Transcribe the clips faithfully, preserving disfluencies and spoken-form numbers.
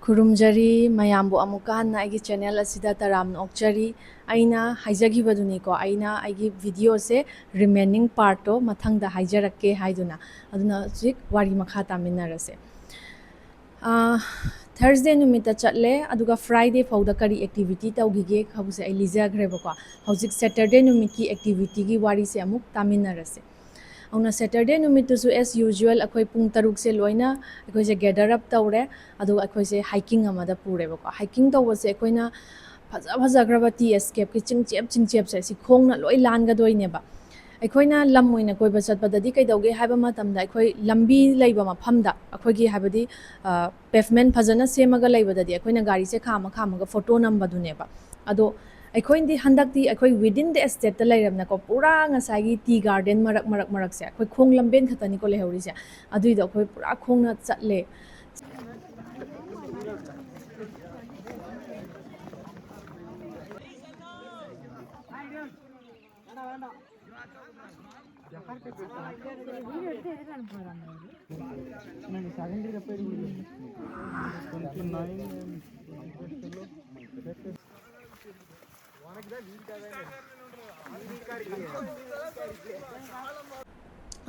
ꯈꯨꯔꯨꯝꯖꯔꯤ ꯃꯌꯥꯝꯕꯨ ꯑꯃꯨꯛꯀ ꯍꯟꯅ ꯑꯩꯒꯤ ꯆꯦꯅꯦꯜ ꯑꯁꯤꯗ ꯇꯔꯥꯝꯅ ꯑꯣꯛꯆꯔꯤ꯫ ꯑꯩꯅ ꯍꯥꯏꯖꯈꯤꯕꯗꯨꯅꯤꯀꯣ, ꯑꯩꯅ ꯑꯩꯒꯤ ꯚꯤꯗꯤꯑꯣꯁꯦ ꯔꯤꯃꯦꯅꯤꯡ ꯄꯥꯔꯠꯇꯣ ꯃꯊꯪꯗ ꯍꯥꯏꯖꯔꯛꯀꯦ ꯍꯥꯏꯗꯨꯅ꯫ ꯑꯗꯨꯅ ꯍꯧꯖꯤꯛ ꯋꯥꯔꯤ ꯃꯈꯥ ꯇꯥꯃꯤꯟꯅꯔꯁꯦ꯫ ꯊꯔꯁꯗꯦ ꯅꯨꯃꯤꯠꯇ ꯆꯠꯂꯦ, ꯑꯗꯨꯒ ꯐ꯭ꯔꯥꯏꯗꯦ ꯐꯥꯎꯗ ꯀꯔꯤ ꯑꯦꯛꯇꯤꯚꯤꯇꯤ ꯇꯧꯈꯤꯒꯦ ꯍꯥꯏꯕꯁꯦ ꯑꯩ ꯂꯤꯖꯈ꯭ꯔꯦꯕꯀꯣ꯫ ꯍꯧꯖꯤꯛ ꯁꯦꯇꯔꯗꯦ ꯅꯨꯃꯤꯠꯀꯤ ꯑꯦꯛꯇꯤꯚꯤꯇꯤꯒꯤ ꯋꯥꯔꯤꯁꯦ ꯑꯃꯨꯛ ꯇꯥꯃꯤꯟꯅꯔꯁꯦ꯫ ꯑꯗꯨꯅ ꯁꯦꯇꯔꯗꯦ ꯅꯨꯃꯤꯠꯇꯨꯁꯨ, ꯑꯦꯁ ꯌꯨꯖ꯭ꯋꯦꯜ, ꯑꯩꯈꯣꯏ ꯄꯨꯡ ꯇꯔꯨꯛꯁꯦ ꯂꯣꯏꯅ ꯑꯩꯈꯣꯏꯁꯦ ꯒꯦꯗꯔ ꯑꯞ ꯇꯧꯔꯦ, ꯑꯗꯨꯒ ꯑꯩꯈꯣꯏꯁꯦ ꯍꯥꯏꯀꯤꯡ ꯑꯃꯗ ꯄꯨꯔꯦꯕꯀꯣ꯫ ꯍꯥꯏꯀꯤꯡ ꯇꯧꯕꯁꯦ ꯑꯩꯈꯣꯏꯅ ꯐꯖ ꯐꯖꯈ꯭ꯔꯕ ꯇꯤ ꯑꯦꯁꯀꯦꯞꯀꯤ ꯆꯤꯡꯆꯦꯞ ꯆꯤꯡꯆꯦꯞꯁꯦ ꯁꯤ ꯈꯣꯡꯅ ꯂꯣꯏ ꯂꯥꯟꯒꯗꯣꯏꯅꯦꯕ꯫ ꯑꯩꯈꯣꯏꯅ ꯂꯝ ꯑꯣꯏꯅ ꯀꯣꯏꯕ ꯆꯠꯄꯗꯗꯤ ꯀꯩꯗꯧꯒꯦ ꯍꯥꯏꯕ ꯃꯇꯝꯗ, ꯑꯩꯈꯣꯏ ꯂꯝꯕꯤ ꯂꯩꯕ ꯃꯐꯝꯗ, ꯑꯩꯈꯣꯏꯒꯤ ꯍꯥꯏꯕꯗꯤ ꯄꯦꯚꯃꯦꯟ ꯐꯖꯅ ꯁꯦꯝꯃꯒ ꯂꯩꯕꯗꯗꯤ ꯑꯩꯈꯣꯏꯅ ꯒꯥꯔꯤꯁꯦ ꯈꯥꯝꯃ ꯈꯥꯝꯃꯒ ꯐꯣꯇꯣ ꯅꯝꯕꯗꯨꯅꯦꯕ꯫ ꯑꯗꯣ ꯑꯩꯈꯣꯏꯗꯤ ꯍꯟꯗꯛꯇꯤ ꯑꯩꯈꯣꯏ ꯋꯤꯗꯤꯟ ꯗ ꯏꯁꯇꯦꯠꯇ ꯂꯩꯔꯕꯅꯤꯅꯀꯣ, ꯄꯨꯔꯥ ꯉꯁꯥꯏꯒꯤ ꯇꯤ ꯒꯥꯔꯗꯦꯟ ꯃꯔꯛ ꯃꯔꯛ ꯃꯔꯛꯁꯦ ꯑꯩꯈꯣꯏ ꯈꯣꯡ ꯂꯝꯕꯦꯟ ꯈꯛꯇꯅꯤꯀꯣ ꯂꯩꯍꯧꯔꯤꯁꯦ꯫ ꯑꯗꯨꯏꯗꯣ ꯑꯩꯈꯣꯏ ꯄꯨꯔꯥ ꯈꯣꯡꯅ ꯆꯠꯂꯦ꯫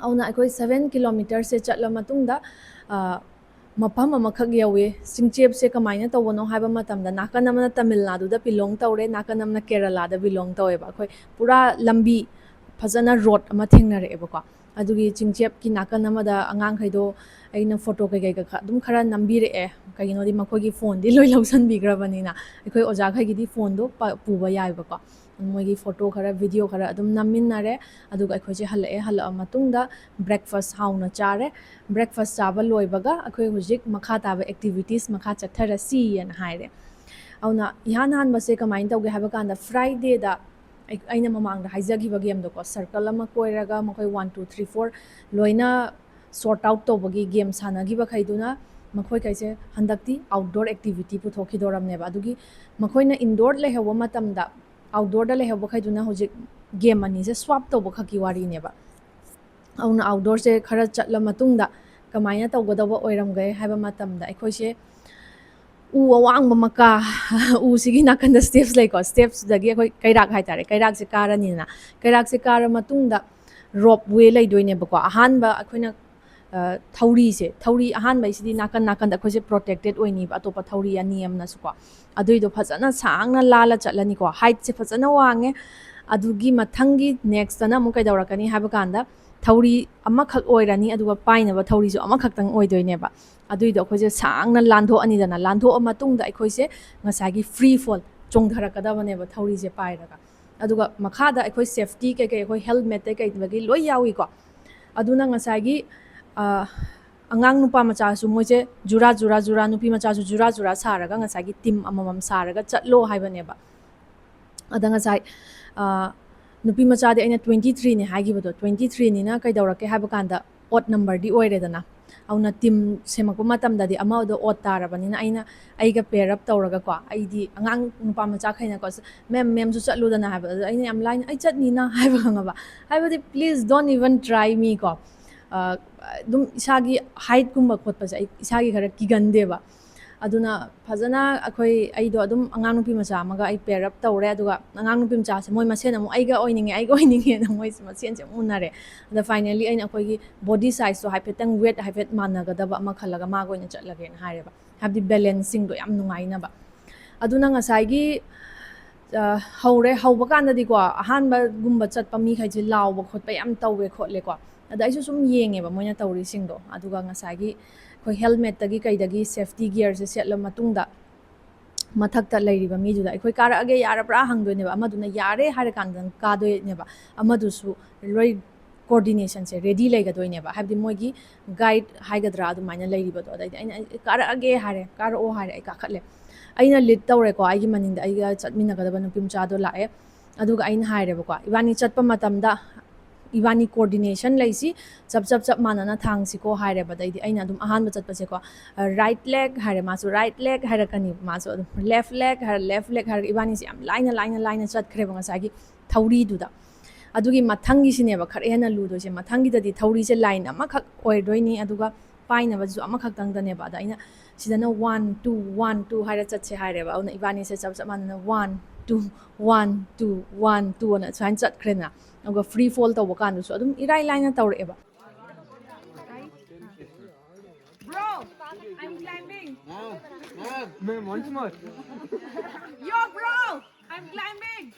ꯑꯗꯨꯅ ꯑꯩꯈꯣꯏ ꯁꯚꯦꯟ ꯀꯤꯂꯣꯃꯤꯇꯔꯁꯦ ꯆꯠꯂ ꯃꯇꯨꯡꯗ, ꯑ, ꯃꯐꯝ ꯑꯃꯈꯛ ꯌꯧꯋꯤ꯫ ꯆꯤꯡꯆꯦꯞꯁꯦ ꯀꯃꯥꯏꯅ ꯇꯧꯕꯅꯣ ꯍꯥꯏꯕ ꯃꯇꯝꯗ, ꯅꯥꯀꯟ ꯑꯃꯅ ꯇꯥꯃꯤꯜ ꯅꯥꯗꯨꯗ ꯕꯤꯂꯣꯡ ꯇꯧꯔꯦ, ꯅꯥꯀꯟ ꯑꯃꯅ ꯀꯦꯔꯂꯥꯗ ꯕꯤꯂꯣꯡ ꯇꯧꯋꯦꯕ꯫ ꯑꯩꯈꯣꯏ ꯄꯨꯔꯥ ꯂꯝꯕꯤ ꯐꯖꯅ ꯔꯣꯗ ꯑꯃ ꯊꯦꯡꯅꯔꯛꯑꯦꯕꯀꯣ꯫ ꯑꯗꯨꯒꯤ ꯆꯤꯡꯆꯦꯞꯀꯤ ꯅꯥꯀꯟ ꯑꯃꯗ ꯑꯉꯥꯡꯈꯩꯗꯣ ꯑꯩꯅ ꯐꯣꯇꯣ ꯀꯩꯀꯩꯒ ꯈ-, ꯑꯗꯨꯝ ꯈꯔ ꯅꯝꯕꯤꯔꯛꯑꯦ꯫ ꯀꯩꯒꯤꯅꯣꯗꯤ ꯃꯈꯣꯏꯒꯤ ꯐꯣꯟꯗꯤ ꯂꯣꯏ ꯂꯧꯁꯟꯕꯤꯈ꯭ꯔꯕꯅꯤꯅ꯫ ꯑꯩꯈꯣꯏ ꯑꯣꯖꯥꯈꯩꯒꯤꯗꯤ ꯐꯣꯟꯗꯣ ꯄ-, ꯄꯨꯕ ꯌꯥꯏꯕꯀꯣ꯫ ꯃꯣꯏꯒꯤ ꯐꯣꯇꯣ ꯈꯔ, ꯚꯤꯗꯤꯑꯣ ꯈꯔ ꯑꯗꯨꯝ ꯅꯝꯃꯤꯟꯅꯔꯦ꯫ ꯑꯗꯨꯒ ꯑꯩꯈꯣꯏꯁꯦ ꯍꯜꯂꯛꯑꯦ꯫ ꯍꯜꯂꯛꯑ ꯃꯇꯨꯡꯗ ꯕ꯭ꯔꯦꯛꯐꯥꯁ ꯍꯥꯎꯅ ꯆꯥꯔꯦ꯫ ꯕ꯭ꯔꯦꯛꯐꯥꯁ ꯆꯥꯕ ꯂꯣꯏꯕꯒ ꯑꯩꯈꯣꯏ ꯍꯧꯖꯤꯛ ꯃꯈꯥ ꯇꯥꯕ ꯑꯦꯛꯇꯤꯚꯤꯇꯤꯁ ꯃꯈꯥ ꯆꯠꯊꯔꯁꯤꯑꯅ ꯍꯥꯏꯔꯦ꯫ ꯑꯗꯨꯅ ꯏꯍꯥꯟ ꯍꯥꯟꯕꯁꯦ ꯀꯃꯥꯏꯅ ꯇꯧꯒꯦ ꯍꯥꯏꯕ ꯀꯥꯟꯗ, ꯐ꯭ꯔꯥꯏꯗꯦꯗ ꯑꯩ-, ꯑꯩꯅ ꯃꯃꯥꯡꯗ ꯍꯥꯏꯖꯈꯤꯕ ꯒꯦꯝꯗꯣꯀꯣ, ꯁꯔꯀꯜ ꯑꯃ ꯀꯣꯏꯔꯒ ꯃꯈꯣꯏ ꯋꯥꯟ, ꯇꯨ, ꯊ꯭ꯔꯤ, ꯐꯣꯔ ꯂꯣꯏꯅ ꯁꯣꯔꯠ ꯑꯥꯎꯠ ꯇꯧꯕꯒꯤ ꯒꯦꯝ ꯁꯥꯟꯅꯈꯤꯕꯈꯩꯗꯨꯅ ꯃꯈꯣꯏꯈꯩꯁꯦ ꯍꯟꯗꯛꯇꯤ ꯑꯥꯎꯠꯗꯣꯔ ꯑꯦꯛꯇꯤꯚꯤꯇꯤ ꯄꯨꯊꯣꯛꯈꯤꯗꯣꯔꯝꯅꯦꯕ꯫ ꯑꯗꯨꯒꯤ ꯃꯈꯣꯏꯅ ꯏꯟꯗꯣꯔ ꯂꯩꯍꯧꯕ ꯃꯇꯝꯗ, ꯑꯥꯎꯠꯗꯣꯔꯗ ꯂꯩꯍꯧꯕꯈꯩꯗꯨꯅ ꯍꯧꯖꯤꯛ ꯒꯦꯝ ꯑꯅꯤꯁꯦ ꯁ꯭ꯋꯥꯞ ꯇꯧꯕ ꯈꯛꯀꯤ ꯋꯥꯔꯤꯅꯦꯕ꯫ ꯑꯗꯨꯅ ꯑꯥꯎꯠꯗꯣꯔꯁꯦ ꯈꯔ ꯆꯠꯂ ꯃꯇꯨꯡꯗ ꯀꯃꯥꯏꯅ ꯇꯧꯒꯗꯧꯕ ꯑꯣꯏꯔꯝꯒꯦ ꯍꯥꯏꯕ ꯃꯇꯝꯗ, ꯑꯩꯈꯣꯏꯁꯦ ꯎ ꯑꯋꯥꯡꯕ ꯑꯃ ꯀꯥ, ꯎꯁꯤꯒꯤ ꯅꯥꯀꯟꯗ steps ꯂꯩꯀꯣ, stepsꯇꯨꯗꯒꯤ ꯑꯩꯈꯣꯏ ꯀꯩꯔꯥꯛ ꯍꯥꯏꯇꯥꯔꯦ, ꯀꯩꯔꯥꯛꯁꯦ ꯀꯥꯔꯅꯤꯗꯅ, ꯀꯩꯔꯥꯛꯁꯦ ꯀꯥꯔ ꯃꯇꯨꯡꯗ rope way ꯂꯩꯗꯣꯏꯅꯦꯕꯀꯣ꯫ ꯑꯍꯥꯟꯕ ꯑꯩꯈꯣꯏꯅ ꯑ, ꯊꯧꯔꯤꯁꯦ, ꯊꯧꯔꯤ ꯑꯍꯥꯟꯕꯩꯁꯤꯗꯤ ꯅꯥꯀꯟ ꯅꯥꯀꯟꯗ ꯑꯩꯈꯣꯏꯁꯦ protected ꯑꯣꯏꯅꯤꯕ, ꯑꯇꯣꯞꯄ ꯊꯧꯔꯤ ꯑꯅꯤ ꯑꯃꯅꯁꯨꯀꯣ꯫ ꯑꯗꯨꯏꯗꯣ ꯐꯖꯅ ꯁꯥꯡꯅ ꯂꯥꯜꯂ ꯆꯠꯂꯅꯤꯀꯣ, heightꯁꯦ ꯐꯖꯅ ꯋꯥꯡꯉꯦ꯫ ꯑꯗꯨꯒꯤ ꯃꯊꯪꯒꯤ nextꯇꯅ ꯑꯃꯨꯛ ꯀꯩꯗꯧꯔꯛꯀꯅꯤ ꯍꯥꯏꯕ ꯀꯥꯟꯗ, ꯊꯧꯔꯤ ꯑꯃꯈꯛ ꯑꯣꯏꯔꯅꯤ, ꯑꯗꯨꯒ ꯄꯥꯏꯅꯕ ꯊꯧꯔꯤꯁꯨ ꯑꯃꯈꯛꯇꯪ ꯑꯣꯏꯗꯣꯏꯅꯦꯕ꯫ ꯑꯗꯨꯏꯗꯣ ꯑꯩꯈꯣꯏꯁꯦ ꯁꯥꯡꯅ ꯂꯥꯟꯊꯣꯛꯑꯅꯤꯗꯅ, ꯂꯥꯟꯊꯣꯛꯑ ꯃꯇꯨꯡꯗ ꯑꯩꯈꯣꯏꯁꯦ ꯉꯁꯥꯏꯒꯤ free fall ꯆꯣꯡꯊꯔꯛꯀꯗꯕꯅꯦꯕ ꯊꯧꯔꯤꯁꯦ ꯄꯥꯏꯔꯒ꯫ ꯑꯗꯨꯒ ꯃꯈꯥꯗ ꯑꯩꯈꯣꯏ safety ꯀꯩꯀꯩ, ꯑꯩꯈꯣꯏ helmetꯇꯩ ꯀꯩꯗꯒꯤ ꯂꯣꯏ ꯌꯥꯎꯏꯀꯣ꯫ ꯑꯗꯨꯅ ꯉꯁꯥꯏꯒꯤ, ꯑ, ꯑꯉꯥꯡ ꯅꯨꯄꯥ ꯃꯆꯥꯁꯨ ꯃꯣꯏꯁꯦ ꯖꯨꯔꯥ ꯖꯨꯔꯥ ꯖꯨꯔꯥ, ꯅꯨꯄꯤ ꯃꯆꯥꯁꯨ ꯖꯨꯔꯥ ꯖꯨꯔꯥ ꯁꯥꯔꯒ ꯉꯁꯥꯏꯒꯤ team ꯑꯃꯃꯝ ꯁꯥꯔꯒ ꯆꯠꯂꯣ ꯍꯥꯏꯕꯅꯦꯕ꯫ ꯑꯗ ꯉꯁꯥꯏ, ꯑ, ꯅꯨꯄꯤ ꯃꯆꯥꯗꯤ ꯑꯩꯅ twenty threeꯅꯦ ꯍꯥꯏꯈꯤꯕꯗꯣ, twenty threeꯅꯤꯅ ꯀꯩꯗꯧꯔꯛꯀꯦ ꯍꯥꯏꯕ ꯀꯥꯟꯗ odd numberꯗꯤ ꯑꯣꯏꯔꯦꯗꯅ꯫ ꯑꯗꯨꯅ team ꯁꯦꯝꯃꯛꯄ ꯃꯇꯝꯗꯗꯤ ꯑꯃꯗꯣ odd ꯇꯥꯔꯕꯅꯤꯅ ꯑꯩꯅ ꯑꯩꯒ pair up ꯇꯧꯔꯒꯀꯣ, ꯑꯩꯗꯤ ꯑꯉꯥꯡ ꯅꯨꯄꯥ ꯃꯆꯥꯈꯩꯅꯀꯣ, "Ma'am, ma'amꯁꯨ ꯆꯠꯂꯨꯗꯅ" ꯍꯥꯏꯕ, ꯑꯗꯣ ꯑꯩꯅ ꯌꯥꯝ ꯂꯥꯏꯅ "ꯑꯩ ꯆꯠꯅꯤꯅ" ꯍꯥꯏꯕ, ꯈꯪꯉꯕ? ꯍꯥꯏꯕꯗꯤ please don't even try me ꯀꯣ꯫ ꯑ, ꯑꯗꯨꯝ ꯏꯁꯥꯒꯤ heightꯀꯨꯝꯕ ꯈꯣꯠꯄꯁꯦ ꯑꯩ ꯏꯁꯥꯒꯤ ꯈꯔ ꯀꯤꯒꯟꯗꯦꯕ꯫ ꯑꯗꯨꯅ ꯐꯖꯅ ꯑꯩꯈꯣꯏ, ꯑꯩꯗꯣ ꯑꯗꯨꯝ ꯑꯉꯥꯡ ꯅꯨꯄꯤ ꯃꯆꯥ ꯑꯃꯒ ꯑꯩ pair up ꯇꯧꯔꯦ, ꯑꯗꯨꯒ ꯑꯉꯥꯡ ꯅꯨꯄꯤ ꯃꯆꯥꯁꯦ ꯃꯣꯏ ꯃꯁꯦꯟ ꯑꯃꯨꯛ "ꯑꯩꯒ ꯑꯣꯏꯅꯤꯡꯉꯦ, ꯑꯩꯒ ꯑꯣꯏꯅꯤꯡꯉꯦꯅ" ꯃꯣꯏ ꯃꯁꯦꯟꯁꯦ ꯑꯃꯨꯛ ꯎꯅꯔꯦ꯫ ꯑꯗ finally ꯑꯩꯅ ꯑꯩꯈꯣꯏꯒꯤ body sizeꯇꯣ ꯍꯥꯏꯐꯦꯠꯇꯪ weight ꯍꯥꯏꯐꯦꯠ ꯃꯥꯟꯅꯒꯗꯕ ꯑꯃ ꯈꯜꯂꯒ ꯃꯥꯒ ꯑꯣꯏꯅ ꯆꯠꯂꯒꯦꯅ ꯍꯥꯏꯔꯦꯕ꯫ ꯍꯥꯏꯕꯗꯤ balanceꯁꯤꯡꯗꯣ ꯌꯥꯝ ꯅꯨꯡꯉꯥꯏꯅꯕ꯫ ꯑꯗꯨꯅ ꯉꯁꯥꯏꯒꯤ, ꯑ, ꯍꯧꯔꯦ꯫ ꯍꯧꯕ ꯀꯥꯟꯗꯗꯤꯀꯣ, ꯑꯍꯥꯟꯕꯒꯨꯝꯕ ꯆꯠꯄ ꯃꯤꯈꯩꯁꯦ ꯂꯥꯎꯕ ꯈꯣꯠꯄ ꯌꯥꯝ ꯇꯧꯋꯦ ꯈꯣꯠꯂꯦꯀꯣ꯫ ꯑꯗ ꯑꯩꯁꯨ ꯁꯨꯝ ꯌꯦꯡꯉꯦꯕ ꯃꯣꯏꯅ ꯇꯧꯔꯤꯁꯤꯡꯗꯣ꯫ ꯑꯗꯨꯒ ꯉꯁꯥꯏꯒꯤ ꯑꯩꯈꯣꯏ helmetꯇꯒꯤ ꯀꯩꯗꯒꯤ safety gearꯁꯦ ꯁꯦꯠꯂ ꯃꯇꯨꯡꯗ, ꯃꯊꯛꯇ ꯂꯩꯔꯤꯕ ꯃꯤꯗꯨꯗ ꯑꯩꯈꯣꯏ "ꯀꯥꯔꯛꯑꯒꯦ, ꯌꯥꯔꯕ꯭ꯔꯥ?" ꯍꯪꯗꯣꯏꯅꯦꯕ꯫ ꯑꯃꯗꯨꯅ "ꯌꯥꯔꯦ" ꯍꯥꯏꯔ ꯀꯥꯟꯗ ꯀꯥꯗꯣꯏꯅꯦꯕ꯫ ꯑꯃꯗꯨꯁꯨ ꯂꯣꯏ coordinationꯁꯦ ready ꯂꯩꯒꯗꯣꯏꯅꯦꯕ꯫ ꯍꯥꯏꯕꯗꯤ ꯃꯣꯏꯒꯤ guide ꯍꯥꯏꯒꯗ꯭ꯔꯥ ꯑꯗꯨꯃꯥꯏꯅ ꯂꯩꯔꯤꯕꯗꯣ꯫ ꯑꯗꯩꯗꯤ ꯑꯩꯅ "ꯑꯩ ꯀꯥꯔꯛꯑꯒꯦ" ꯍꯥꯏꯔꯦ, "ꯀꯥꯔꯛꯑꯣ" ꯍꯥꯏꯔꯦ, ꯑꯩ ꯀꯥꯈꯠꯂꯦ꯫ ꯑꯩꯅ lead ꯇꯧꯔꯦꯀꯣ, ꯑꯩꯒꯤ ꯃꯅꯤꯡꯗ ꯑꯩꯒ ꯆꯠꯃꯤꯟꯅꯒꯗꯕ ꯅꯨꯄꯤ ꯃꯆꯥꯗꯣ ꯂꯥꯛꯑꯦ꯫ ꯑꯗꯨꯒ ꯑꯩꯅ ꯍꯥꯏꯔꯦꯕꯀꯣ, "ꯏꯕꯥꯅꯤ ꯆꯠꯄ ꯃꯇꯝꯗ ꯏꯕꯥꯅꯤ coordination ꯂꯩꯁꯤ, ꯆꯞ ꯆꯞ ꯆꯞ ꯃꯥꯟꯅꯅ ꯊꯥꯡꯁꯤꯀꯣ" ꯍꯥꯏꯔꯦꯕ꯫ ꯑꯗꯩꯗꯤ ꯑꯩꯅ ꯑꯗꯨꯝ ꯑꯍꯥꯟꯕ ꯆꯠꯄꯁꯦꯀꯣ, "Right leg" ꯍꯥꯏꯔꯦ, ꯃꯥꯁꯨ "Right leg" ꯍꯥꯏꯔꯛꯀꯅꯤ, ꯃꯥꯁꯨ ꯑꯗꯨꯝ "Left leg" ꯍꯥꯏꯔ, "Left leg" ꯍꯥꯏꯔꯒ ꯏꯕꯥꯅꯤꯁꯦ ꯌꯥꯝ ꯂꯥꯏꯅ, ꯂꯥꯏꯅ, ꯂꯥꯏꯅ ꯆꯠꯈ꯭ꯔꯦꯕ ꯉꯁꯥꯏꯒꯤ ꯊꯧꯔꯤꯗꯨꯗ꯫ ꯑꯗꯨꯒꯤ ꯃꯊꯪꯒꯤꯁꯤꯅꯦꯕ ꯈꯔ ꯍꯦꯟꯅ ꯂꯨꯗꯣꯏꯁꯦ꯫ ꯃꯊꯪꯒꯤꯗꯗꯤ ꯊꯧꯔꯤꯁꯦ line ꯑꯃꯈꯛ ꯑꯣꯏꯗꯣꯏꯅꯤ, ꯑꯗꯨꯒ ꯄꯥꯏꯅꯕꯁꯨ ꯑꯃꯈꯛꯇꯪꯗꯅꯦꯕ꯫ ꯑꯗ ꯑꯩꯅ ꯁꯤꯗꯅ ꯋꯥꯟ ꯇꯨ ꯋꯥꯟ ꯇꯨ ꯍꯥꯏꯔ ꯆꯠꯁꯦ ꯍꯥꯏꯔꯦꯕ꯫ ꯑꯗꯨꯅ ꯏꯕꯥꯅꯤꯁꯦ ꯆꯞ ꯆꯞ ꯃꯥꯟꯅꯅ one two one two one two ꯑꯅ ꯁꯨꯃꯥꯏꯅ ꯆꯠꯈ꯭ꯔꯦꯅ꯫ ꯑꯗꯨꯒ ꯐ꯭ꯔꯤ ꯐꯣꯜ ꯇꯧꯕ ꯀꯥꯟꯗꯁꯨ ꯑꯗꯨꯝ ꯏꯔꯥꯏ ꯂꯥꯏꯅ ꯇꯧꯔꯛꯑꯦꯕ꯫ Bro, I'm climbing. Ma'am, once more. Yo, bro, I'm climbing.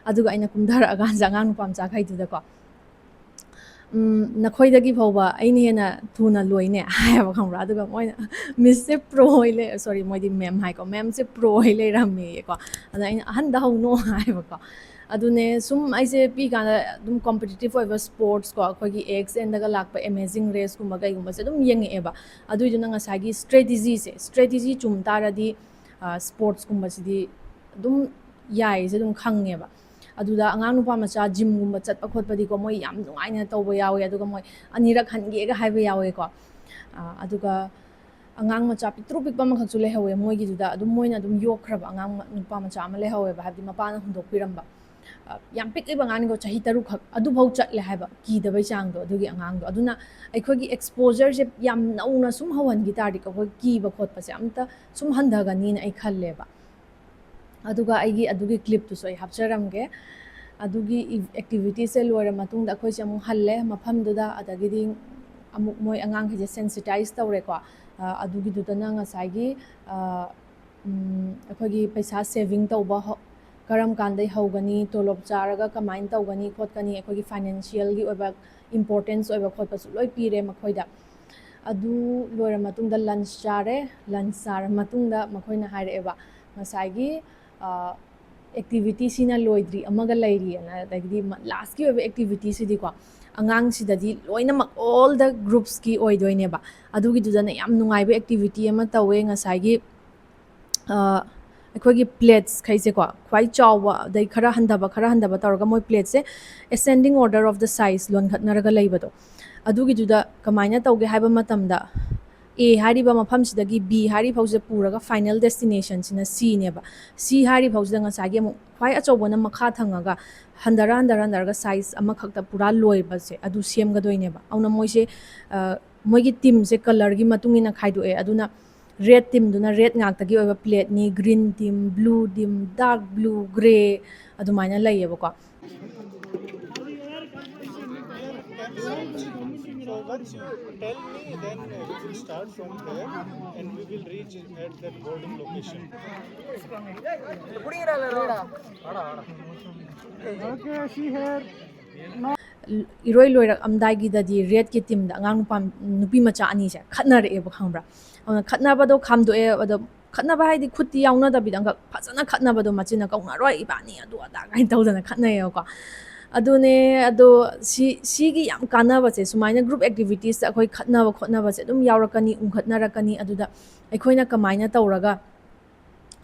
ꯑꯗꯨꯒ ꯑꯩꯅ ꯀꯨꯝꯊꯔꯛꯑꯀꯥꯟꯁꯤꯗ ꯑꯉꯥꯡ ꯅꯨꯄꯥ ꯃꯆꯥꯈꯩꯗꯨꯗꯀꯣ, "ꯎꯝ, ꯅꯈꯣꯏꯗꯒꯤ ꯐꯥꯎꯕ ꯑꯩꯅ ꯍꯦꯟꯅ ꯊꯨꯅ ꯂꯣꯏꯅꯦ" ꯍꯥꯏꯌꯦꯕ, ꯈꯪꯕ꯭ꯔꯥ? ꯑꯗꯨꯒ ꯃꯣꯏꯅ, "ꯃꯤꯁꯁꯦ ꯄ꯭ꯔꯣ ꯑꯣꯏ ꯂꯩ"꯫ ꯁꯣꯔꯤ, ꯃꯣꯏꯗꯤ ꯃꯦꯝ ꯍꯥꯏꯀꯣ, "ꯃꯦꯝꯁꯦ ꯄ꯭ꯔꯣ ꯑꯣꯏ ꯂꯩꯔꯝꯃꯦꯌꯦꯀꯣ"꯫ ꯑꯗ ꯑꯩꯅ, "ꯑꯍꯟꯗ ꯍꯧꯅꯣ" ꯍꯥꯏꯕꯀꯣ꯫ ꯑꯗꯨꯅꯦ, ꯁꯨꯝ ꯑꯩꯁꯦ ꯄꯤꯛꯏꯀꯥꯟꯗ ꯑꯗꯨꯝ ꯀꯝꯄꯤꯇꯤꯇꯤꯞ ꯑꯣꯏꯕ ꯁ꯭ꯄꯣꯔꯠꯁꯀꯣ, ꯑꯩꯈꯣꯏꯒꯤ ꯑꯦ ꯑꯦꯛꯁ ꯑꯦꯟꯗꯒ ꯂꯥꯛꯄ ꯑꯦꯃꯦꯖꯤꯡ ꯔꯦꯁꯀꯨꯝꯕ ꯀꯩꯒꯨꯝꯕꯁꯦ ꯑꯗꯨꯝ ꯌꯦꯡꯉꯛꯑꯦꯕ꯫ ꯑꯗꯨꯏꯗꯨꯅ ꯉꯁꯥꯏꯒꯤ ꯁ꯭ꯇ꯭ꯔꯦꯇꯤꯖꯤꯁꯦ, ꯁ꯭ꯇ꯭ꯔꯦꯇꯤꯖꯤ ꯆꯨꯝ ꯇꯥꯔꯗꯤ, ꯑ, ꯁ꯭ꯄꯣꯔꯠꯁꯀꯨꯝꯕꯁꯤꯗꯤ ꯑꯗꯨꯝ ꯌꯥꯏꯁꯦ ꯑꯗꯨꯝ ꯈꯪꯉꯦꯕ꯫ ꯑꯗꯨꯗ ꯑꯉꯥꯡ ꯅꯨꯄꯥ ꯃꯆꯥ ꯖꯤꯝꯒꯨꯝꯕ ꯆꯠꯄ ꯈꯣꯠꯄꯗꯤꯀꯣ, ꯃꯣꯏ ꯌꯥꯝ ꯅꯨꯡꯉꯥꯏꯅ ꯇꯧꯕ ꯌꯥꯎꯋꯦ, ꯑꯗꯨꯒ ꯃꯣꯏ ꯑꯅꯤꯔꯛ ꯍꯟꯒꯦꯒ ꯍꯥꯏꯕ ꯌꯥꯎꯋꯦꯀꯣ꯫ ꯑ, ꯑꯗꯨꯒ ꯑꯉꯥꯡ ꯃꯆꯥ ꯄꯤꯛꯇ꯭ꯔꯨ ꯄꯤꯛꯄ ꯑꯃꯈꯛꯁꯨ ꯂꯩꯍꯧꯋꯦ ꯃꯣꯏꯒꯤꯗꯨꯗ꯫ ꯑꯗꯨꯝ ꯃꯣꯏꯅ ꯑꯗꯨꯝ ꯌꯣꯛꯈ꯭ꯔꯕ ꯑꯉꯥꯡ ꯃ-, ꯅꯨꯄꯥ ꯃꯆꯥ ꯑꯃ ꯂꯩꯍꯧꯋꯦꯕ, ꯍꯥꯏꯕꯗꯤ ꯃꯄꯥꯅ ꯍꯨꯟꯗꯣꯛꯄꯤꯔꯝꯕ꯫ ꯑ, ꯌꯥꯝ ꯄꯤꯛꯂꯤꯕ ꯑꯉꯥꯡꯅꯤꯀꯣ, ꯆꯍꯤ ꯇꯔꯨꯛꯈꯛ, ꯑꯗꯨꯐꯥꯎ ꯆꯠꯂꯦ ꯍꯥꯏꯕ, ꯀꯤꯗꯕꯩ ꯆꯥꯡꯗꯣ ꯑꯗꯨꯒꯤ ꯑꯉꯥꯡꯗꯣ꯫ ꯑꯗꯨꯅ ꯑꯩꯈꯣꯏꯒꯤ ꯑꯦꯛꯁꯄꯣꯖꯔꯁꯦ ꯌꯥꯝ ꯅꯧꯅ ꯁꯨꯝ ꯍꯧꯍꯟꯈꯤ ꯇꯥꯔꯗꯤꯀꯣ, ꯑꯩꯈꯣꯏ ꯀꯤꯕ ꯈꯣꯠꯄꯁꯦ ꯑꯝꯇ ꯁꯨꯝ ꯍꯟꯊꯒꯅꯤꯅ ꯑꯩ ꯈꯜꯂꯦꯕ꯫ ꯑꯗꯨꯒ ꯑꯩꯒꯤ ꯑꯗꯨꯒꯤ ꯀ꯭ꯂꯤꯞꯇꯨꯁꯨ ꯑꯩ ꯍꯥꯞꯆꯔꯝꯒꯦ꯫ ꯑꯗꯨꯒꯤ ꯑꯦꯛꯇꯤꯚꯤꯇꯤꯁꯁꯦ ꯂꯣꯏꯔ ꯃꯇꯨꯡꯗ ꯑꯩꯈꯣꯏꯁꯦ ꯑꯃꯨꯛ ꯍꯜꯂꯦ ꯃꯐꯝꯗꯨꯗ꯫ ꯑꯗꯒꯤꯗꯤ ꯑꯃꯨꯛ ꯃꯣꯏ ꯑꯉꯥꯡꯈꯩꯁꯦ ꯁꯦꯟꯁꯤꯇꯥꯏꯁ ꯇꯧꯔꯦꯀꯣ꯫ ꯑꯗꯨꯒꯤꯗꯨꯗꯅ ꯉꯁꯥꯏꯒꯤ ꯑꯩꯈꯣꯏꯒꯤ ꯄꯩꯁꯥ ꯁꯦꯚꯤꯡ ꯇꯧꯕ ꯀꯔꯝ ꯀꯥꯟꯗꯩ ꯍꯧꯒꯅꯤ, ꯇꯣꯂꯣꯞ ꯆꯥꯔꯒ ꯀꯃꯥꯏꯅ ꯇꯧꯒꯅꯤ ꯈꯣꯠꯀꯅꯤ, ꯑꯩꯈꯣꯏꯒꯤ ꯐꯥꯏꯅꯥꯟꯁꯤꯌꯦꯜꯒꯤ ꯑꯣꯏꯕ ꯏꯝꯄꯣꯔꯇꯦꯟꯁ ꯑꯣꯏꯕ ꯈꯣꯠꯄꯁꯨ ꯂꯣꯏ ꯄꯤꯔꯦ ꯃꯈꯣꯏꯗ꯫ ꯑꯗꯨ ꯂꯣꯏꯔ ꯃꯇꯨꯡꯗ ꯂꯟꯁ ꯆꯥꯔꯦ꯫ ꯂꯟꯁ ꯆꯥꯔ ꯃꯇꯨꯡꯗ ꯃꯈꯣꯏꯅ ꯍꯥꯏꯔꯛꯑꯦꯕ, ꯉꯁꯥꯏꯒꯤ ꯑꯦꯛꯇꯤꯚꯤꯇꯤꯁꯤꯅ ꯂꯣꯏꯗ꯭ꯔꯤ, ꯑꯃꯒ ꯂꯩꯔꯤꯑꯅ꯫ ꯑꯗꯒꯤꯗꯤ ꯂꯥꯁꯀꯤ ꯑꯣꯏꯕ ꯑꯦꯛꯇꯤꯚꯤꯇꯤꯁꯤꯗꯤꯀꯣ, ꯑꯉꯥꯡꯁꯤꯗꯗꯤ ꯂꯣꯏꯅꯃꯛ ꯑꯣꯜ ꯗ ꯒ꯭ꯔꯨꯞꯁꯀꯤ ꯑꯣꯏꯗꯣꯏꯅꯦꯕ꯫ ꯑꯗꯨꯒꯤꯗꯨꯗꯅ ꯌꯥꯝ ꯅꯨꯡꯉꯥꯏꯕ ꯑꯦꯛꯇꯤꯚꯤꯇꯤ ꯑꯃ ꯇꯧꯋꯦ꯫ ꯉꯁꯥꯏꯒꯤ ꯑꯩꯈꯣꯏꯒꯤ ꯄ꯭ꯂꯦꯠꯁꯈꯩꯁꯦꯀꯣ, ꯈ꯭ꯋꯥꯏ ꯆꯥꯎꯕ ꯑꯗꯩ ꯈꯔ ꯍꯟꯊꯕ ꯈꯔ ꯍꯟꯊꯕ ꯇꯧꯔꯒ ꯃꯣꯏ ꯄ꯭ꯂꯦꯠꯁꯦ ascending order of the size ꯂꯣꯟꯈꯠꯅꯔꯒ ꯂꯩꯕꯗꯣ, ꯑꯗꯨꯒꯤꯗꯨꯗ ꯀꯃꯥꯏꯅ ꯇꯧꯒꯦ ꯍꯥꯏꯕ ꯃꯇꯝꯗ, ꯑꯦ ꯍꯥꯏꯔꯤꯕ ꯃꯐꯝꯁꯤꯗꯒꯤ ꯕꯤ ꯍꯥꯏꯔꯤꯕ ꯐꯥꯎꯁꯦ ꯄꯨꯔꯒ ꯐꯥꯏꯅꯦꯜ ꯗꯦꯁꯇꯤꯅꯦꯁꯟꯁꯤꯅ ꯁꯤꯅꯦꯕ꯫ ꯁꯤ ꯍꯥꯏꯔꯤꯕ ꯐꯥꯎꯁꯤꯗ ꯉꯁꯥꯏꯒꯤ ꯑꯃꯨꯛ ꯈ꯭ꯋꯥꯏ ꯑꯆꯧꯕꯅ ꯃꯈꯥ ꯊꯪꯉꯒ ꯍꯟꯊꯔ ꯍꯟꯊꯔ ꯍꯟꯊꯔꯒ ꯁꯥꯏꯖ ꯑꯃꯈꯛꯇ ꯄꯨꯔꯥ ꯂꯣꯏꯕꯁꯦ ꯑꯗꯨ ꯁꯦꯝꯒꯗꯣꯏꯅꯦꯕ꯫ ꯑꯗꯨꯅ ꯃꯣꯏꯁꯦ ꯃꯣꯏꯒꯤ ꯇꯤꯝꯁꯦ ꯀꯂꯔꯒꯤ ꯃꯇꯨꯡ ꯏꯟꯅ ꯈꯥꯏꯗꯣꯛꯑꯦ꯫ ꯑꯗꯨꯅ ꯔꯦꯗ ꯇꯤꯝꯗꯨꯅ ꯔꯦꯗ ꯉꯥꯛꯇꯒꯤ ꯑꯣꯏꯕ ꯄ꯭ꯂꯦꯠꯅꯤ, green team, blue team, dark blue, grey, ꯑꯗꯨꯃꯥꯏꯅ ꯂꯩꯌꯦꯕꯀꯣ꯫ So once you tell me, then we will start from there and we will reach at that boarding location. Okay, see here. ꯏꯔꯣꯏ ꯂꯣꯏꯔꯛꯑꯝꯗꯥꯏꯒꯤꯗꯗꯤ ꯔꯦꯗꯀꯤ ꯇꯤꯝꯗ ꯑꯉꯥꯡ ꯅꯨꯄꯥ, ꯅꯨꯄꯤ ꯃꯆꯥ ꯑꯅꯤꯁꯦ ꯈꯠꯅꯔꯛꯑꯦꯕ, ꯈꯪꯕ꯭ꯔꯥ? ꯑꯗꯨꯅ ꯈꯠꯅꯕꯗꯣ ꯈꯥꯝꯗꯣꯛꯑꯦ꯫ ꯑꯗꯣ ꯈꯠꯅꯕ ꯍꯥꯏꯗꯤ ꯈꯨꯠꯇꯤ ꯌꯥꯎꯅꯗꯕꯤꯗ ꯑꯃꯈꯛ ꯐꯖꯅ ꯈꯠꯅꯕꯗꯣ, ꯃꯆꯤꯟꯅ "ꯀꯧꯅꯔꯣꯏ ꯏꯕꯥꯅꯤ" ꯑꯗꯨ ꯑꯗꯥ ꯀꯥꯏꯅ ꯇꯧꯗꯅ ꯈꯠꯅꯩꯌꯦꯕꯀꯣ꯫ ꯑꯗꯨꯅꯦ꯫ ꯑꯗꯣ ꯁꯤ, ꯁꯤꯒꯤ ꯌꯥꯝ ꯀꯥꯟꯅꯕꯁꯦ, ꯁꯨꯃꯥꯏꯅ ꯒ꯭ꯔꯨꯞ ꯑꯦꯛꯇꯤꯚꯤꯇꯤꯁꯇ ꯑꯩꯈꯣꯏ ꯈꯠꯅꯕ ꯈꯣꯠꯅꯕꯁꯦ ꯑꯗꯨꯝ ꯌꯥꯎꯔꯛꯀꯅꯤ, ꯎꯪꯈꯠꯅꯔꯛꯀꯅꯤ꯫ ꯑꯗꯨꯗ ꯑꯩꯈꯣꯏꯅ ꯀꯃꯥꯏꯅ ꯇꯧꯔꯒ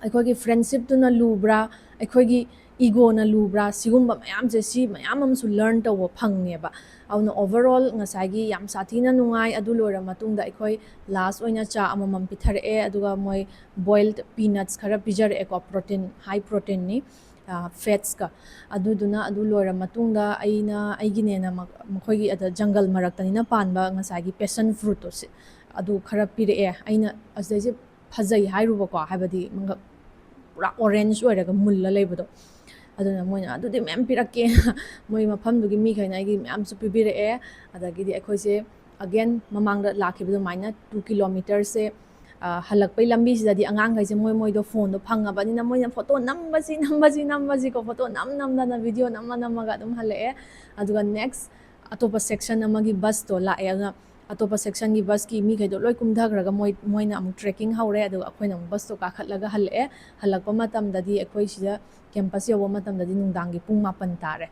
ꯑꯩꯈꯣꯏꯒꯤ ꯐ꯭ꯔꯦꯟꯁꯤꯞꯇꯨꯅ ꯂꯨꯕ꯭ꯔꯥ, ꯑꯩꯈꯣꯏꯒꯤ ꯏꯒꯣꯅ ꯂꯨꯕ꯭ꯔꯥ, ꯁꯤꯒꯨꯝꯕ ꯃꯌꯥꯝꯁꯦ, ꯁꯤ ꯃꯌꯥꯝ ꯑꯃꯁꯨ ꯂꯔꯟ ꯇꯧꯕ ꯐꯪꯉꯦꯕ꯫ ꯑꯗꯨꯅ ꯑꯣꯚꯔꯑꯣꯜ ꯉꯁꯥꯏꯒꯤ ꯌꯥꯝ ꯁꯥꯊꯤꯅ ꯅꯨꯡꯉꯥꯏ꯫ ꯑꯗꯨ ꯂꯣꯏꯔ ꯃꯇꯨꯡꯗ ꯑꯩꯈꯣꯏ ꯂꯥꯁ ꯑꯣꯏꯅ ꯆꯥ ꯑꯃꯃꯝ ꯄꯤꯊꯔꯛꯑꯦ, ꯑꯗꯨꯒ ꯃꯣꯏ ꯕꯣꯏꯜꯗ ꯄꯤꯅꯠꯁ ꯈꯔ ꯄꯤꯖꯔꯛꯑꯦꯀꯣ, ꯄ꯭ꯔꯣꯇꯤꯟ, ꯍꯥꯏ ꯄ꯭ꯔꯣꯇꯤꯟꯅꯤ, ꯐꯦꯠꯁꯀ꯫ ꯑꯗꯨꯗꯨꯅ ꯑꯗꯨ ꯂꯣꯏꯔ ꯃꯇꯨꯡꯗ ꯑꯩꯅ, ꯑꯩꯒꯤꯅꯦꯅ ꯃ-, ꯃꯈꯣꯏꯒꯤ ꯑꯗ ꯖꯪꯒꯜ ꯃꯔꯛꯇꯅꯤꯅ ꯄꯥꯟꯕ ꯉꯁꯥꯏꯒꯤ ꯄꯦꯁꯟ ꯐ꯭ꯔꯨꯠꯇꯣ, ꯁꯤ, ꯑꯗꯨ ꯈꯔ ꯄꯤꯔꯛꯑꯦ꯫ ꯑꯩꯅ ꯑꯁꯤꯗꯩꯁꯦ ꯐꯖꯩ ꯍꯥꯏꯔꯨꯕꯀꯣ, ꯍꯥꯏꯕꯗꯤ ꯃꯉꯛ-, ꯄꯨꯔꯥ ꯑꯣꯔꯦꯟꯖ ꯑꯣꯏꯔꯒ ꯃꯨꯜꯂ ꯂꯩꯕꯗꯣ꯫ ꯑꯗꯨꯅ ꯃꯣꯏꯅ "ꯑꯗꯨꯗꯤ ꯃꯌꯥꯝ ꯄꯤꯔꯛꯀꯦ", ꯃꯣꯏ ꯃꯐꯝꯗꯨꯒꯤ ꯃꯤꯈꯩꯅ ꯑꯩꯒꯤ ꯃꯌꯥꯝꯁꯨ ꯄꯤꯕꯤꯔꯛꯑꯦ꯫ ꯑꯗꯒꯤꯗꯤ ꯑꯩꯈꯣꯏꯁꯦ ꯑꯒꯦꯟ ꯃꯃꯥꯡꯗ ꯂꯥꯛꯈꯤꯕ ꯑꯗꯨꯃꯥꯏꯅ ꯇꯨ ꯀꯤꯂꯣꯃꯤꯇꯔꯁꯦ, ꯑ, ꯍꯜꯂꯛꯄꯩ ꯂꯝꯕꯤꯁꯤꯗꯗꯤ ꯑꯉꯥꯡꯈꯩꯁꯦ ꯃꯣꯏ ꯃꯣꯏꯗꯣ ꯐꯣꯟꯗꯣ ꯐꯪꯉꯕꯅꯤꯅ ꯃꯣꯏꯅ ꯐꯣꯇꯣ ꯅꯝꯕꯁꯤ ꯅꯝꯕꯁꯤ ꯅꯝꯕꯁꯤꯀꯣ, ꯐꯣꯇꯣ ꯅꯝ ꯅꯝꯗꯅ ꯚꯤꯗꯤꯑꯣ ꯅꯝꯃ ꯅꯝꯃꯒ ꯑꯗꯨꯝ ꯍꯜꯂꯛꯑꯦ꯫ ꯑꯗꯨꯒ ꯅꯦꯛꯁ ꯑꯇꯣꯞꯄ ꯁꯦꯛꯁꯟ ꯑꯃꯒꯤ ꯕꯁꯇꯣ ꯂꯥꯛꯑꯦ꯫ ꯑꯗꯨꯅ ꯑꯇꯣꯞꯄ ꯁꯦꯛꯁꯟꯒꯤ ꯕꯁꯀꯤ ꯃꯤꯈꯩꯗꯣ ꯂꯣꯏ ꯀꯨꯝꯊꯈ꯭ꯔꯒ ꯃꯣꯏ, ꯃꯣꯏꯅ ꯑꯃꯨꯛ ꯇ꯭ꯔꯦꯛꯀꯤꯡ ꯍꯧꯔꯦ꯫ ꯑꯗꯨꯒ ꯑꯩꯈꯣꯏꯅ ꯑꯃꯨꯛ ꯕꯁꯇꯣ ꯀꯥꯈꯠꯂꯒ ꯍꯜꯂꯛꯑꯦ꯫ ꯍꯜꯂꯛꯄ ꯃꯇꯝꯗꯗꯤ ꯑꯩꯈꯣꯏ ꯁꯤꯗ ꯀꯦꯝꯄꯁ ꯌꯧꯕ ꯃꯇꯝꯗꯗꯤ ꯅꯨꯡꯗꯥꯡꯒꯤ ꯄꯨꯡ ꯃꯥꯄꯟ ꯇꯥꯔꯦ꯫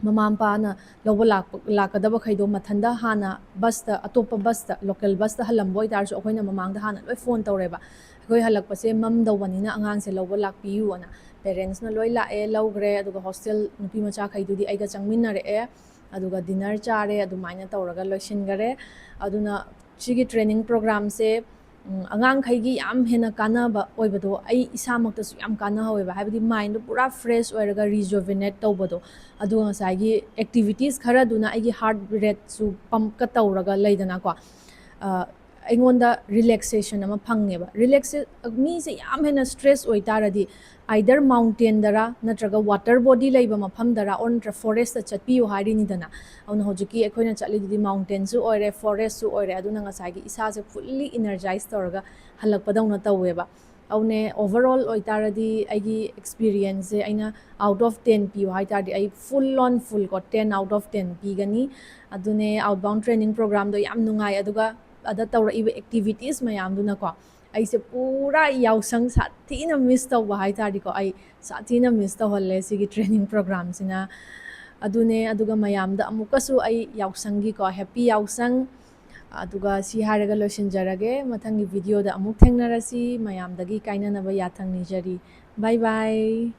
ꯃꯃꯥ ꯃꯄꯥꯅ ꯂꯧꯕ ꯂꯥꯛꯄ, ꯂꯥꯛꯀꯗꯕꯈꯩꯗꯣ ꯃꯊꯟꯇ ꯍꯥꯟꯅ ꯕꯁꯇ, ꯑꯇꯣꯞꯄ ꯕꯁꯇ, ꯂꯣꯀꯦꯜ ꯕꯁꯇ ꯍꯜꯂꯝꯕ ꯑꯣꯏꯇꯥꯔꯁꯨ ꯑꯩꯈꯣꯏꯅ ꯃꯃꯥꯡꯗ ꯍꯥꯟꯅ ꯂꯣꯏ ꯐꯣꯟ ꯇꯧꯔꯦꯕ, "ꯑꯩꯈꯣꯏ ꯍꯜꯂꯛꯄꯁꯦ ꯃꯝꯗꯧꯕꯅꯤꯅ ꯑꯉꯥꯡꯁꯦ ꯂꯧꯕ ꯂꯥꯛꯄꯤꯌꯨ" ꯑꯅ꯫ ꯄꯦꯔꯦꯟꯁꯅ ꯂꯣꯏ ꯂꯥꯛꯑꯦ, ꯂꯧꯈ꯭ꯔꯦ꯫ ꯑꯗꯨꯒ ꯍꯣꯁꯇꯦꯜ ꯅꯨꯄꯤ ꯃꯆꯥꯈꯩꯗꯨꯗꯤ ꯑꯩꯒ ꯆꯪꯃꯤꯟꯅꯔꯛꯑꯦ꯫ ꯑꯗꯨꯒ ꯗꯤꯅꯔ ꯆꯥꯔꯦ, ꯑꯗꯨꯃꯥꯏꯅ ꯇꯧꯔꯒ ꯂꯣꯏꯁꯤꯟꯈꯔꯦ꯫ ꯑꯗꯨꯅ ꯁꯤꯒꯤ ꯇ꯭ꯔꯦꯅꯤꯡ ꯄ꯭ꯔꯣꯒ꯭ꯔꯥꯝꯁꯦ, ꯎꯝ, ꯑꯉꯥꯡꯈꯩꯒꯤ ꯌꯥꯝ ꯍꯦꯟꯅ ꯀꯥꯟꯅꯕ ꯑꯣꯏꯕꯗꯣ ꯑꯩ ꯏꯁꯥꯃꯛꯇꯁꯨ ꯌꯥꯝ ꯀꯥꯟꯅꯍꯧꯋꯦꯕ꯫ ꯍꯥꯏꯕꯗꯤ ꯃꯥꯏꯟꯗꯣ ꯄꯨꯔꯥ ꯐ꯭ꯔꯦꯁ ꯑꯣꯏꯔꯒ ꯔꯤꯖꯨꯚꯤꯅꯦꯠ ꯇꯧꯕꯗꯣ꯫ ꯑꯗꯨꯒ ꯉꯁꯥꯏꯒꯤ ꯑꯦꯛꯇꯤꯚꯤꯇꯤꯁ ꯈꯔꯗꯨꯅ ꯑꯩꯒꯤ ꯍꯥꯔꯠ ꯔꯦꯠꯁꯨ ꯄꯝꯞꯀ ꯇꯧꯔꯒ ꯂꯩꯗꯅꯀꯣ꯫ ꯑ, ꯑꯩꯉꯣꯟꯗ ꯔꯤꯂꯦꯛꯁꯦꯁꯟ ꯑꯃ ꯐꯪꯉꯦꯕ꯫ ꯔꯤꯂꯦꯛꯁꯦ-, ꯃꯤꯁꯦ ꯌꯥꯝ ꯍꯦꯟꯅ ꯁ꯭ꯇ꯭ꯔꯦꯁ ꯑꯣꯏꯇꯥꯔꯗꯤ ꯑꯥꯏꯗꯔ ꯃꯥꯎꯟꯇꯦꯟꯗꯔ ꯅꯠꯇ꯭ꯔꯒ ꯋꯥꯇꯔ ꯕꯣꯗꯤ ꯂꯩꯕ ꯃꯐꯝꯗꯔ ꯑꯣꯔ ꯅꯠꯇ꯭ꯔ ꯐꯣꯔꯦꯁꯇ ꯆꯠꯄꯤꯌꯨ ꯍꯥꯏꯔꯤꯅꯤꯗꯅ꯫ ꯑꯗꯨꯅ ꯍꯧꯖꯤꯛꯀꯤ ꯑꯩꯈꯣꯏꯅ ꯆꯠꯂꯤꯗꯨꯗꯤ ꯃꯥꯎꯟꯇꯦꯟꯁꯨ ꯑꯣꯏꯔꯦ, ꯐꯣꯔꯦꯁꯁꯨ ꯑꯣꯏꯔꯦ꯫ ꯑꯗꯨꯅ ꯉꯁꯥꯏꯒꯤ ꯏꯁꯥꯁꯦ ꯐꯨꯜꯂꯤ ꯏꯅꯔꯖꯥꯏꯁ ꯇꯧꯔꯒ ꯍꯜꯂꯛꯄꯗꯧꯅ ꯇꯧꯋꯦꯕ꯫ ꯑꯗꯨꯅꯦ, ꯑꯣꯚꯔꯑꯣꯜ ꯑꯣꯏꯇꯥꯔꯗꯤ ꯑꯩꯒꯤ ꯑꯦꯛꯁꯄꯤꯔꯤꯌꯦꯟꯁꯁꯦ ꯑꯩꯅ ꯑꯥꯎꯠ ꯑꯣꯐ ꯇꯦꯟ ꯄꯤꯌꯨ ꯍꯥꯏꯇꯥꯔꯗꯤ ꯑꯩ ꯐꯨꯜ ꯑꯣꯟ ꯐꯨꯜ ꯀꯣ, ꯇꯦꯟ ꯑꯥꯎꯠ ꯑꯣꯐ ꯇꯦꯟ ꯄꯤꯒꯅꯤ꯫ ꯑꯗꯨꯅꯦ, ꯑꯥꯎꯠꯕꯥꯎꯟ ꯇ꯭ꯔꯦꯅꯤꯡ ꯄ꯭ꯔꯣꯒ꯭ꯔꯥꯝꯗꯣ ꯌꯥꯝ ꯅꯨꯡꯉꯥꯏ꯫ ꯑꯗꯨꯒ ꯑꯗ ꯇꯧꯔꯛꯏꯕ ꯑꯦꯛꯇꯤꯚꯤꯇꯤꯁ ꯃꯌꯥꯝꯗꯨꯅꯀꯣ, ꯑꯩꯁꯦ ꯄꯨꯔꯥ ꯌꯥꯎꯁꯪ ꯁꯥꯊꯤꯅ ꯃꯤꯁ ꯇꯧꯕ ꯍꯥꯏꯇꯥꯔꯗꯤꯀꯣ, ꯑꯩ ꯁꯥꯊꯤꯅ ꯃꯤꯁ ꯇꯧꯍꯜꯂꯦ ꯁꯤꯒꯤ ꯇ꯭ꯔꯦꯅꯤꯡ ꯄ꯭ꯔꯣꯒ꯭ꯔꯥꯝꯁꯤꯅ꯫ ꯑꯗꯨꯅꯦ, ꯑꯗꯨꯒ ꯃꯌꯥꯝꯗ ꯑꯃꯨꯛꯀꯁꯨ ꯑꯩ ꯌꯥꯎꯁꯪꯒꯤꯀꯣ, ꯍꯦꯄꯤ ꯌꯥꯎꯁꯪ꯫ ꯑꯗꯨꯒ ꯁꯤ ꯍꯥꯏꯔꯒ ꯂꯣꯏꯁꯤꯟꯖꯔꯒꯦ꯫ ꯃꯊꯪꯒꯤ ꯚꯤꯗꯤꯑꯣꯗ ꯑꯃꯨꯛ ꯊꯦꯡꯅꯔꯁꯤ꯫ ꯃꯌꯥꯝꯗꯒꯤ ꯀꯥꯏꯅꯅꯕ ꯌꯥꯊꯪ ꯅꯤꯖꯔꯤ꯫ ꯕꯥꯏ ꯕꯥꯏ꯫